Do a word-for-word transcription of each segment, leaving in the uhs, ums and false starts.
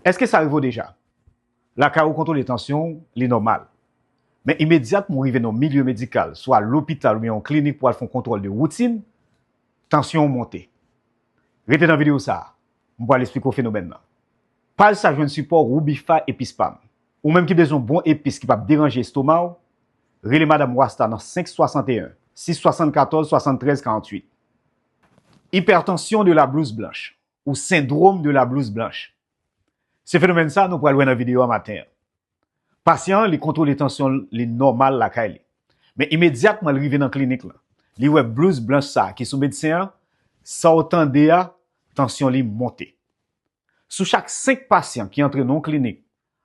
Èske sa rive w deja? Lakay ou kontwole tansyon w, li nòmal. Men imedyatman w rive nan yon milye medikal, swa lopital oubyen yon klinik pou al fè yon kontwòl de woutin, tansyon w monte. Rete nan videyo sa a, m pral esplike w fenomèn nan. Paj sa jwenn sipò Rubifa Epispam. Ou menm ki bezwen bon epis ki p ap deranje estoma w, rele Madanm Wasta nan senk swasanteyen, sis swasannkatòz, swasanntrèz, karanntuit. Hypertension de la blouse blanche ou syndrome de la blouse blanche. Se fenomèn sa a nou pral wè nan videyo a maten an. Pasyan an, li kontwole tansyon li nòmal lakay li. Men imedyatman li rive nan klinik lan, li wè blouz blanch sa a ki sou medsen an, sa w tande a, tansyon li monte. Sou chak senk pasyan ki antre nan yon klinik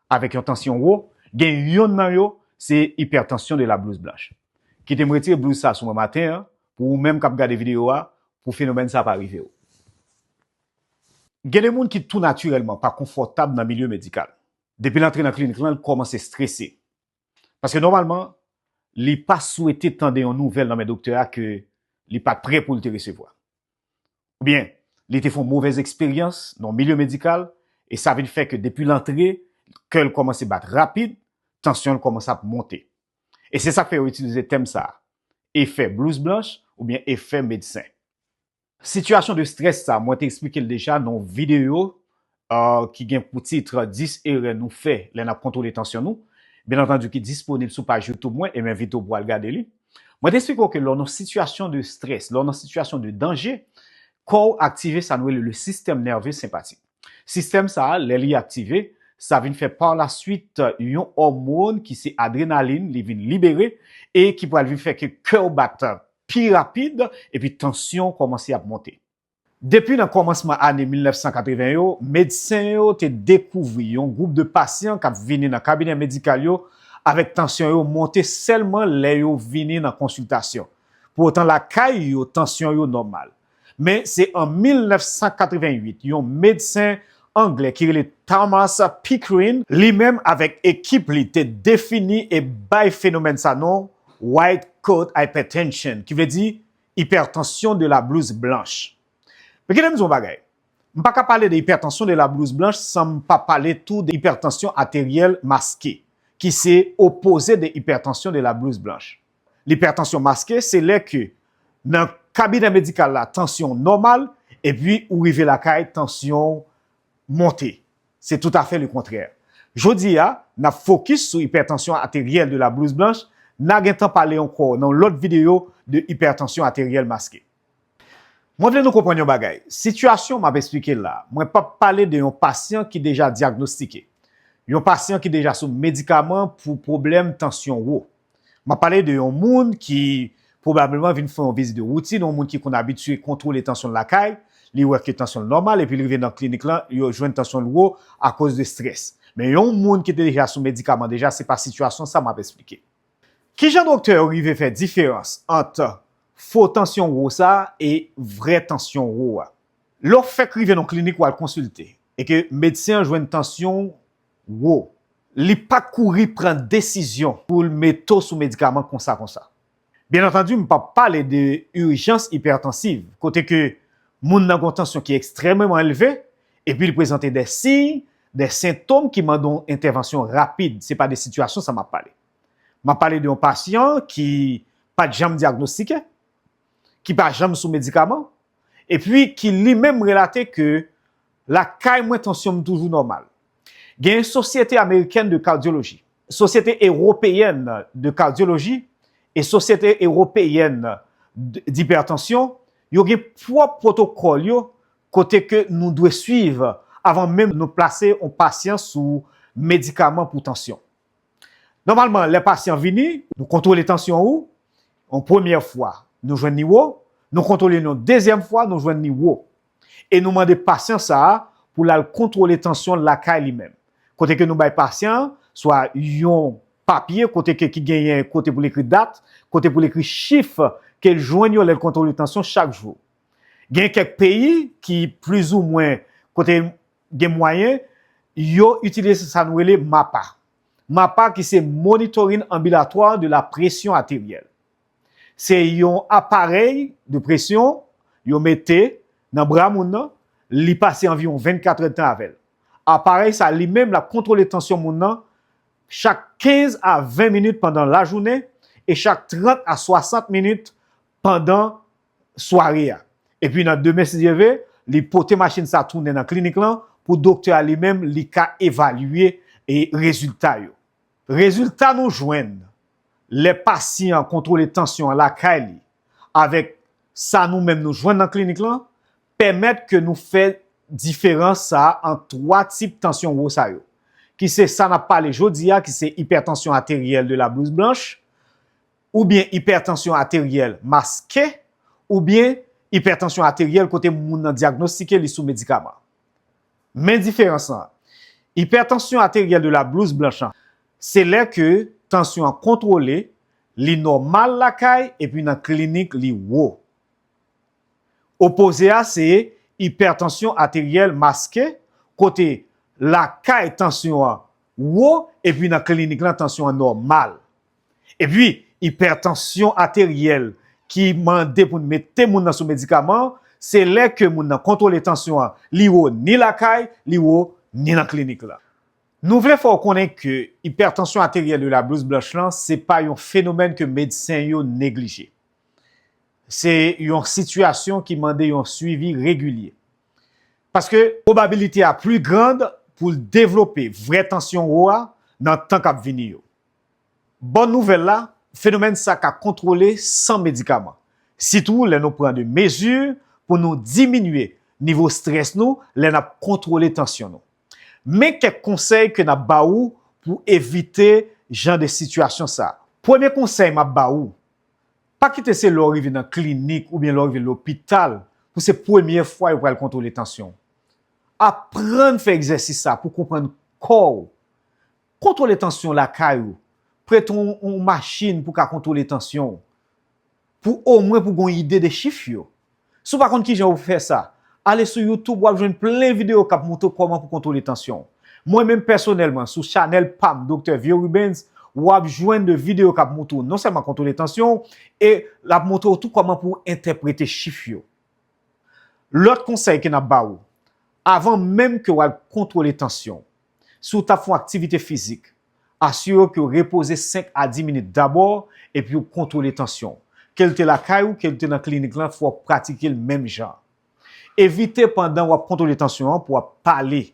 avèk yon tansyon wo, gen yonn nan yo se hypertension de la blouse blanche. Kite m retire blouz sa a sou mwen maten an, pou ou menm k ap gade videyo a, pou fenomèn sa a pa rive w. Gen de moun ki tou natirèlman pa konfòtab nan milye medikal. Depi l antre nan klinik lan, l kòmanse strese. Paske nòmalman, li pa swete tande yon nouvèl nan men doktè a ke li pa t prè pou l te resevwa. Oubyen, li te fè yon movèz eksperyans nan yon milye medikal, e sa vin fè ke depi l antre, kè l kòmanse bat rapid, tansyon l kòmanse ap monte. E se sa k fè yo itilize tèm sa a, efè blouz blanch oubyen efè medsen. Sitiyasyon de strès sa, mwen te eksplike l deja nan yon videyo, euh, ki gen pou tit dis erè nou fè lè n ap kontwole tansyon nou, byen antandi ki disponib sou paj YouTube mwen, e m envite w pou w al gade li. Mwen te eksplike w ke lè w nan sitiyasyon de strès, lè w nan sitiyasyon de danje, kò w aktive sa nou rele le système nerveux sympathique. Sistèm sa a, lè li aktive, sa vin fè pa la swit yon òmòn ki se adrenalin, li vin libere, e ki pral vin fè ke kè w bat pi rapid, epi tansyon w kòmanse ap monte. Depi nan kòmansman ane mil nèf san katreven yo, medsen yo te dekouvri yon gwoup de pasyan k ap vini nan kabinè medikal yo avèk tansyon yo monte sèlman lè yo vini nan konsiltasyon. Pou otan, lakay yo, tansyon yo nòmal. Men se an mil nèf san katreven uit, yon medsen anglè ki rele Thomas Pickering, li menm avèk ekip li te defini e bay fenomèn sa non white coat hypertension, ki vle di hypertension de la blouse blanche. Men kite m di w yon bagay. M pa ka pale de hypertension de la blouse blanche san m pa pale tou de hypertension artérielle masquée, ki se opoze de hypertension de la blouse blanche. Lipètansyon maske se lè ke nan kabinè medikal la, tansyon w nòmal, epi ou rive lakay, tansyon w monte. Se toutafè lekontrè. Jodi a, n ap fokis sou hypertension artérielle de la blouse blanche, n a gentan pale ankò nan yon lòt videyo de hypertension artérielle masquée. Mwen vle nou konprann yon bagay. Sitiyasyon m ap eksplike la, mwen p ap pale de yon pasyan ki deja dyagnostike. Yon pasyan ki deja sou medikaman pou pwoblèm tansyon wo. M ap pale de yon moun ki pwobableman vin fè yon vizit de woutin, yon moun ki konn abitye kontwole tansyon l lakay, li wè ke tansyon l nòmal, epi li rive nan klinik lan, yo jwenn tansyon l wo akoz de strès. Men yon moun ki te deja sou medikaman deja, se pa sitiyasyon sa m ap eksplike. Kijan doktè yo rive fè diferans ant fo tansyon wo sa a e vrè tansyon wo a? Lè w fèk rive nan klinik w al konsilte e ke medsen an jwenn tansyon w wo, li pa kouri pran desizyon pou l mete w sou medikaman konsa konsa. Byen antandi, m p ap pale de ijans ipètansiv, kote ke moun nan gen yon tansyon ki ekstrèmeman elve, epi l prezante de siy, de sentòm ki mande yon entèvansyon rapid. Se pa de sitiyasyon sa m ap pale. M ap pale de yon pasyan ki pa t janm dyagnostike, ki pa janm sou medikaman, epi ki li menm relate ke lakay mwen tansyon m toujou nòmal. Gen Sosyete Amerikèn de Kadyoloji, Sosyete Ewopeyèn de Kadyoloji e Sosyete Ewopeyèn d-, Dipètansyon, yo gen pwòp pwotokòl yo kote ke nou dwe swiv avan menm nou plase yon pasyan sou medikaman pou tansyon. Nòmalman, lè pasyan vini, nou kontwole tansyon ou, yon premyè fwa, nou jwenn li wo, nou kontwole l yon dezyèm fwa, nou jwenn li wo. E nou mande pasyan sa a pou l al kontwole tansyon l lakay li menm. Kote ke nou bay pasyan an, swa yon papye, kote ke ki genyen kote pou l ekri dat, kote pou l ekri chif ke l jwenn yo lè l kontwole tansyon chak jou. Gen kèk peyi ki plizoumwen kote gen mwayen, yo itilize sa nou rele mapa. Mapa ki se Monitoring Ambulatoire de la Pression Artérielle. Se yon aparèy de presyon yo mete nan bra moun nan, li pase anviwon vennkat èdtan avè l. Aparèy sa li menm l ap kontwole tansyon moun nan chak kenz a ven minit pandan lajounen e chak trant a swasant minit pandan sware a. Epi nan demen, si Dye vle, li pote machin sa tounen nan klinik lan pou doktè a li menm li ka evalye e rezilta yo. Rezilta nou jwenn lè pasyan an kontwole tansyon an lakay li avèk sa nou menm nou jwenn nan klinik lan pèmèt ke nou fè diferans sa a ant twa tip tansyon wo sa yo, ki se sa n ap pale jodi a, ki se ipètansyon ateryèl de la blouz blanch, oubyen ipètansyon ateryèl maske, oubyen ipètansyon ateryèl kote moun nan dyagnostike li sou medikaman. Men diferans lan, ipètansyon ateryèl de la blouz blanch lan, se lè ke tansyon an kontwole, li nòmal lakay epi nan klinik li wo. Opoze a se ipètansyon ateryèl maske, kote lakay tansyon an wo epi nan klinik lan tansyon an nòmal. Epi, ipètansyon ateryèl ki mande pou n mete moun nan sou medikaman, se lè ke moun nan kontwole tansyon an, li wo ni lakay, li wo ni nan klinik la. Nou vle fè w konnen ke ipètansyon ateryèl de la blouz blanch lan, se pa yon fenomèn ke medsen yo neglije. Se yon sitiyasyon ki mande yon swivi regilye. Paske pwobabilite a pli grand pou l devlope vrè tansyon wo a nan tan k ap vini yo. Bòn nouvèl la, fenomèn sa ka kontwole san medikaman, sitou lè nou pran de mezi pou nou diminye nivo strès nou lè n ap kontwole tansyon nou. Men kèk konsèy ke n ap ba ou pou evite jan de sitiyasyon sa. Premye konsèy m ap ba ou, pa kite se lè w rive nan klinik oubyen lè w rive lopital pou se premye fwa yo pral kontwole tansyon w. Aprann fè egzèsis sa pou konprann kò w. Kontwole tansyon w lakay ou. Prete w yon machin pou ka kontwole tansyon w. Pou omwen pou gen yon ide de chif yo. Si w pa konn kijan pou fè sa, ale sou YouTube, w ap jwenn plen videyo k ap montre w kòman pou kontwole tansyon w. Mwen menm pèsonèlman, sou chanèl pa m, Doktè Vieux Rubens, w ap jwenn de videyo k ap montre w non sèlman kontwole tansyon w, e l ap montre w tou kòman pou w entèprete chif yo. Lòt konsèy ke n ap ba ou, avan menm ke w al kontwole tansyon w, si w t ap fè yon aktivite fizik, asire w ke w repoze senk a dis minit dabò epi w kontwole tansyon w. Ke l te lakay ou, ke l te nan klinik lan, fò w pratike l menm jan. Evite pandan w ap kontwole tansyon an pou w ap pale.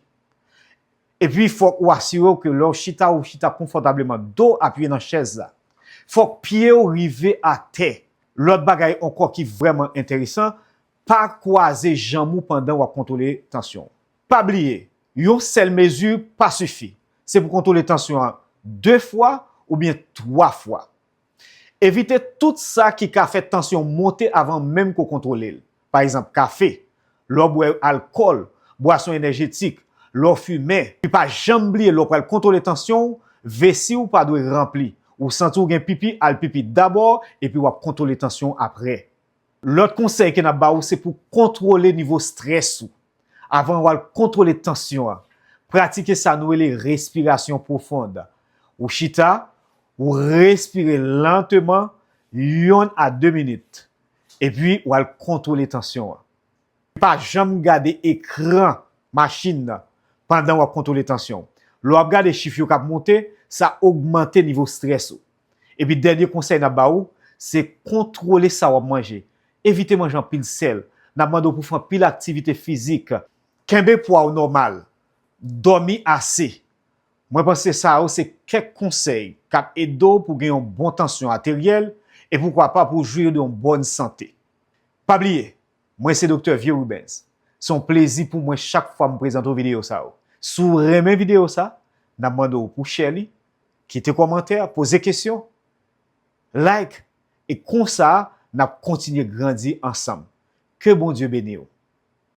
Epi fòk ou asire w ke lè w chita, ou chita konfòtableman, do w apiye nan chèz la. Fòk pye w rive atè. Lòt bagay ankò ki vrèman enteresan, pa kwaze janm ou pandan w ap kontwole tansyon w. Pa bliye, yon sèl mezi pa sifi. Se pou kontwole tansyon an de fwa oubyen twa fwa. Evite tout sa ki ka fè tansyon w monte avan menm ke w kontwole l. Pa egzanp, kafe, lè w bwè alkòl, bwason enèjetik, lè w fimen. Epi pa janm bliye lè w pral kontwole tansyon w, vesi w pa dwe ranpli. Ou santi w gen pipi, al pipi dabò, epi w ap kontwole tansyon w aprè. Lòt konsèy ke n ap ba ou se pou kontwole nivo strès ou. Avan w al kontwole tansyon an, pratike sa nou rele respirasyon pwofon. Ou chita, ou respire lanteman, yonn a de minit, epi w al kontwole tansyon an. Pa janm gade ekran machin nan pandan w ap kontwole tansyon w. Lè w ap gade chif yo k ap monte, sa ogmante nivo strès ou. Epi dènye konsèy n ap ba ou, se kontwole sa w ap manje. Evite manje anpil sèl. N ap mande w pou w fè anpil aktivite fizik. Kenbe pwa w nòmal. Dòmi ase. Mwen panse sa yo se kèk konsèy k ap ede w pou w gen yon bon tansyon ateryèl e poukwa pa pou w jwi de yon bòn sante. Pa bliye, mwen se Doktè Vieux Rubens. Se yon plezi pou mwen chak fwa m prezante w videyo sa yo. Si w renmen videyo sa, n ap mande w pou w share li, kite kòmantè, poze kesyon, like, e konsa n ap kontinye grandi ansanm. Ke Bondye beni w.